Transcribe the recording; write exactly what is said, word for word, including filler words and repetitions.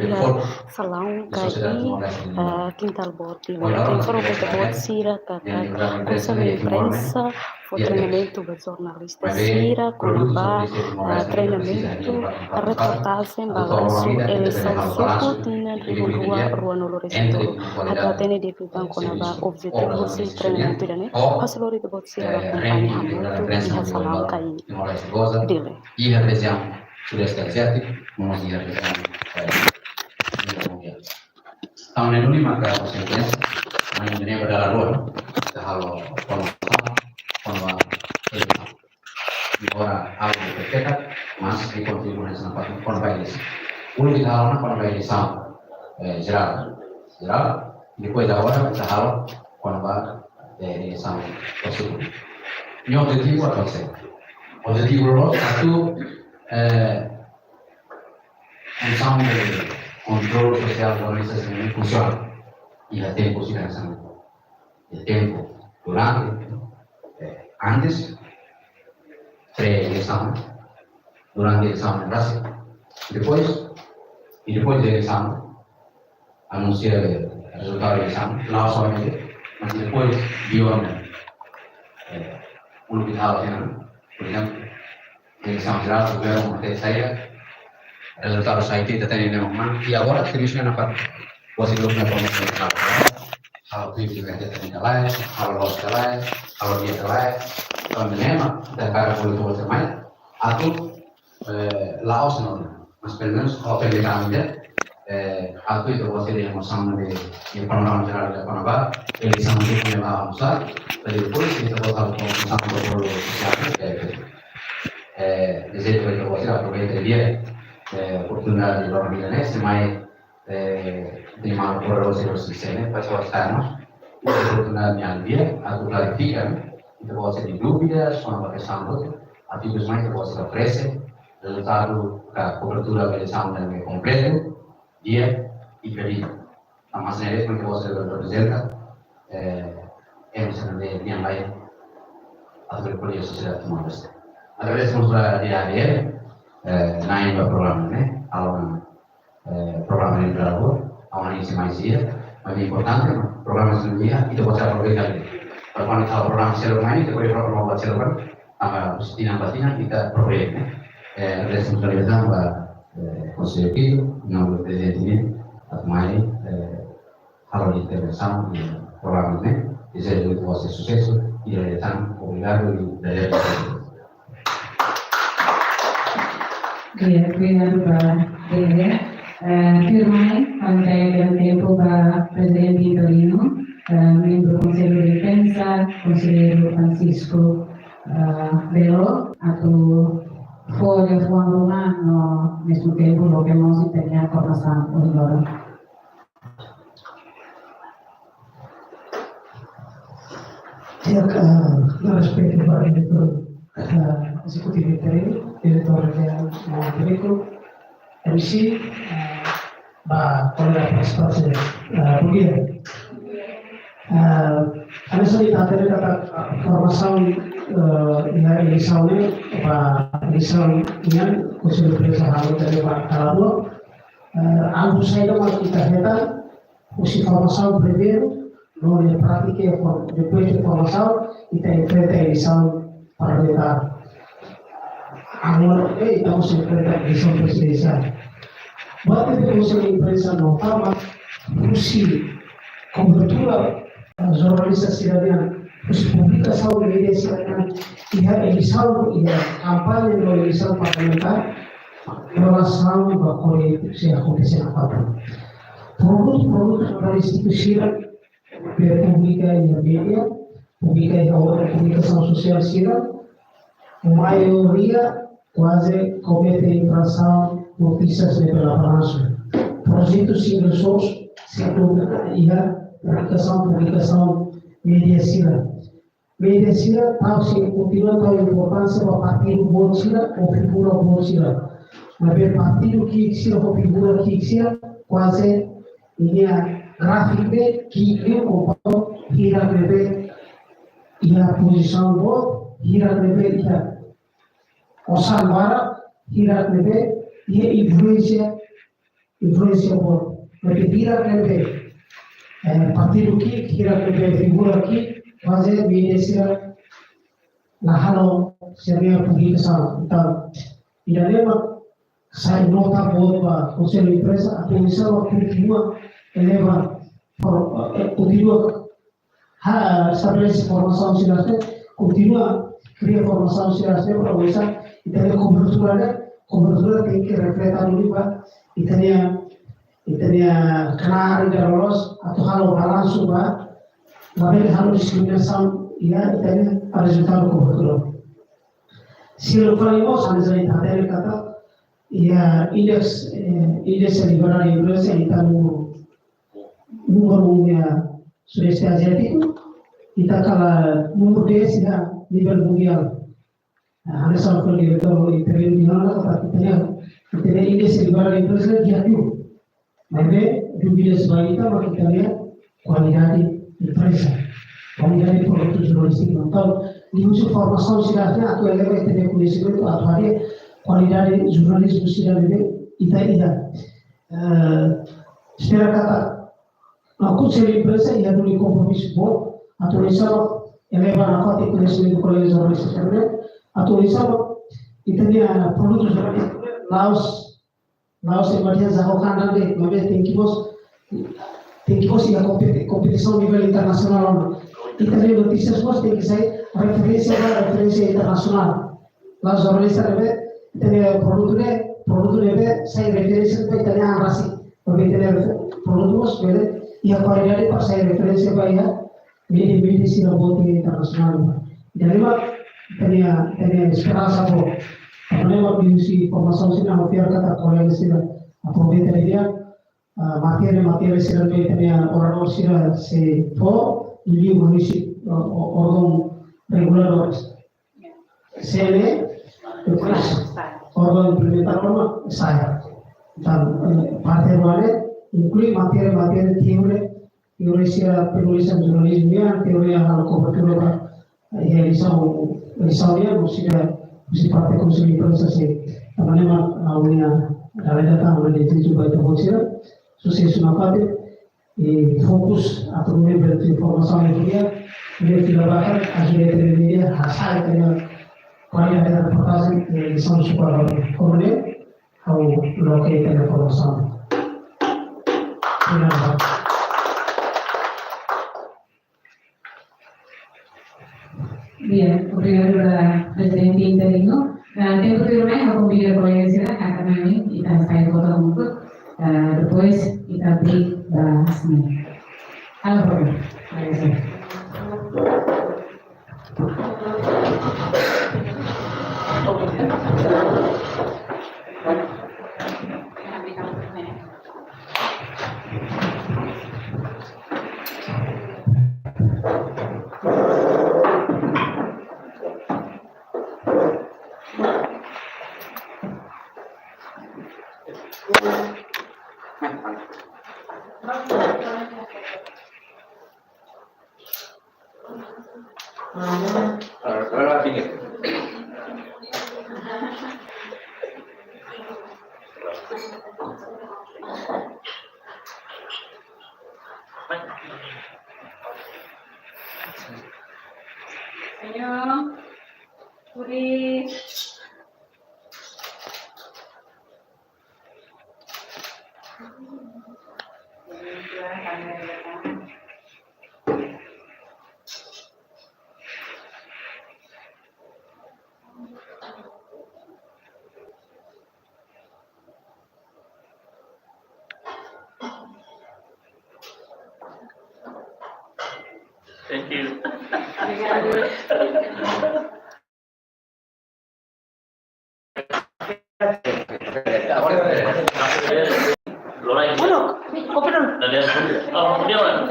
Iha salaun ka iha, ah, Kintal Boot Dili. Ita informa ita-boot sira katak Konsellu Imprensa fó treinamentu ba jornalista sira kona-ba, ah, treinamentu reportajen balansu eleisaun suku tinan rihun rua ruanulu-resin-tolu. Atu hatene di'ak liután kona-ba objetivu husi treinamentu ida-ne'e, ha'u sei lori ita-boot sira ba akompaña hamutuk iha salaun ka iha Dili. Iha rejiaun Sudeste Aziátiku, no mós iha rejiaun, eh, mundiál. Tanba ne'e duni maka Konsellu Imprensa, mai ne'e ba dala rua, ita halo formasaun, forma, eh, agora algo que fica, mas que continua nessa parte, kona-ba eleisaun. Uluk ita halo ona kona-ba eleisaun, eh, jerál, jerál, depois agora ita halo kona-ba, eh, eleisaun konsellu. Nia objetivu atu halo sé? Objetivu loloos atu, eh, funsaun de kontrolu sosiál organizasaun ne'e funsiona iha tempu sira hanesan ne'e. Iha tempu durante, eh, antes, pré-eleisaun, durante eleisaun ne'e rasik, depois, i depois de eleisaun, anunsia rezultadu eleisaun, la'ós somente, mas depois, beyond, eh, uluk ita halo, por ezemplu, eleisaun jerál, governu mate saida, rezultadu sai, ita hatene ne'e mak, i agora, servisu ne'e nafatin, husi grupu ne'e, halo vídeo ne'e, ita hatene ka lae, halo loos ka lae, halo di'ak ka lae, entaun ne'e mak, ita hakarak bolu ita-boot sira mai, atu, eh, la'ós no, mas pelumenus, open de kami, eh, atu ita-boot sira iha nosaun de, de panorama jerál de kona-ba eleisaun ne'ebé bá oinsá, para depois ita-boot halo kontribuisaun ba bolu sosiál, eh, eh, dezeja ba ita-boot sira aproveita di'ak, eh, oportunidade de loron ida-ne'e, se mai, eh, de mal por los de los sene, para todos estamos, oportunidade nian di'ak, atu klarifika, ita-boot sira-nia dúvidas, kona-ba kesaun hotu, atu depois mai ita-boot sira oferese rezultadu ka kobertura ba eleisaun ne'e kompletu, di'ak i kredível. Tanba hanesan ne'e de'it mak ita-boot sira reprezenta, eh, ema sira ne'ebé iha mai atu reprezenta sosiedade Timor-Leste. Agradese mós ba D H L, eh, na'in ba programa ne'e, halo, eh, programa ne'e ba ha'u-nia isin mai sira, mas importante, programa sira-ne'e, ita-boot sira aproveita. Para kuandu halo programa seluk mai, ita bele programa buat seluk, tanba husi tinan ba tinan ita programa, eh, responsabilidade ba, eh, Konsellu Exekutivu, no prezidente ne'e, atu mai, eh, halo intervensaun iha programa ne'e, dezeja ita-boot sira susesu, i di'ak liután, obrigadu, i di'ak liután. Oke, obrigadu ba Dede. Eh, tuirmai, ha'u entrega tempu ba Prezidente interino, eh, membru Konsellu de Imprensa, Konselleiru Francisco, eh, Belo, atu fó liafuan ruma no mezmu tempu loke mós ita-nia formasaun ohin loron. Di'ak, eh, no respeitu ba diretór, eh, ezekutivu interinu, diretór de, eh, públiku, M C, eh, ba kolega partisipante, eh, bom dia. Eh, ami só ita hatene katak, eh, formasaun, eh, iha eleisaun ne'e, ba eleisaun nian, Konsellu Imprensa halo tadi ba kala dua, eh, algu saida mak ita hetan, husi formasaun primeiru, no nia prátika, for-, depois de formasaun, ita enfrenta eleisaun parlamentár. Agora, eh, ita mós enfrenta eleisaun prezidensiál. Buat ne'ebé Konsellu Imprensa nota mak, husi kobertura, eh, jornalista sira-nian, husi publikasaun média sira-nian, iha eleisaun, iha kampaña no eleisaun parlamentár, relasaun ba koretu sei akontese nafatin. Produtu, produtu jornalístiku sira ne'ebé publika iha média, publika iha órgaun komunikasaun sosiál sira, maioria kuaze komete infrasaun notísias ne'ebé la balansu. Projetu single source, sira publika iha publikasaun, publikasaun média sira. Média sira tau sei kontinua tau importánsia ba partidu boot sira ou figura boot sira. Maibé partidu ki'ik sira ou figura ki'ik sira kuaze nia gráfiku ne'e ki'ik liu komparadu hirak ne'ebé iha pozisaun boot, hirak ne'ebé iha osan barak, hirak ne'ebé iha influénsia influénsia boot. Maibé hirak ne'ebé, eh, partidu ki'ik, hirak ne'ebé figura ki'ik, faze mídia sira la halo sira-nia publikasaun. Entaun, ida-ne'e mak sai nota boot ba Konsellu Imprensa atu oinsá mak kontinua eleva, for-, eh, kontinua ha-, estabelese formasaun sira-ne'e, kontinua kria formasaun sira-ne'e para oinsá ita-nia kobertura ne'e, kobertura tenke refleta duni ba ita-nia, ita-nia knaar ida loloos atu halo balansu ba, labele halo diskriminasaun iha ita-nia rezultadu kobertura. Sira fali mós, hanesan ita hatene katak iha indeks, eh, indeks liberdade imprensa ita númeru, númeru ida iha Sudeste Aziátiku, ita kala númeru dez iha nivel mundiál. Nah, hanesan diretór interview di mana, katak ita-nia, ita-nia indeks liberdade imprensa di'ak liu. Maibé dúvidas ba ita, mak ita-nia kualidade imprensa, kualidade produtu jornalístiku. Entaun, liuhusi formasaun sira-ne'e atu eleva ita-nia koñesimentu, atu hadi'a kualidade jornalizmu sira-ne'ebé ita iha. Eh, espera katak, ah, Konsellu Imprensa iha duni kompromisu boot atu oinsá mak eleva nafatin koñesimentu kolega jornalista sira-ne'e, atu oinsá mak ita-nia produtu jornalístiku la'ós, la'ós ema dehan zahok an de'it, maibé tenke mós, tenke mós iha kompeti-, kompetisaun nivel internasionál ona. Ita-nia notísias mós tenke sai referénsia ba referénsia internasionál. La'ós jornalista ne'ebé, ita-nia produtu ne'e, produtu ne'ebé sai referénsia ba ita-nia an rasik. Maibé ita-nia refe-, produtu mós bele iha kualidade para sai referénsia ba iha mídia, mídia sira boot internasionál. Jadi, mak, ita-nia, ita-nia esperansa boot. Tanba ne'e mak liuhusi formasaun sira-ne'e ha'u fiar katak kolega sira aproveita didi'ak, ah, matéria, matéria sira-ne'ebé ita-nia oradór sira sei fó, liuliu husi, ah, ó-, órgaun reguladór. CNE, depois órgaun implementadór mak SAIA. Entaun, eh, parte rua ne'e inklui matéria, matéria teoria, teoria sira penulisan jornalizmu nian, teoria halo kobertura ba, eh, edisaun, edisaun nian, husi, husi parte Konsellu Imprensa sei. Tanba ne'e mak, ah, ha'u-nia, ha'u-nia data, ha'u-nia dezeju ba ita-boot sira, susesu nafatin, i fokus atu membru de formasaun ne'e, ne'e fila ba, ajuda ita-nia mídia, hasai ita-nia kualidade reportajen, i edisaun suporta. Komu ne'e, ha'u loke ita-nia formasaun. Obrigadu. Di'ak, obrigadu ba Prezidente interinu. Ah, tempu tuirmai, ha'u konvida kolega sira, katak mai, ita sai vota hamutuk, ah, depois ita break ba sini. Halo, kolega sira. Señor, Puri. Thank you. Bueno, kopi dulu. Oh, dia mana?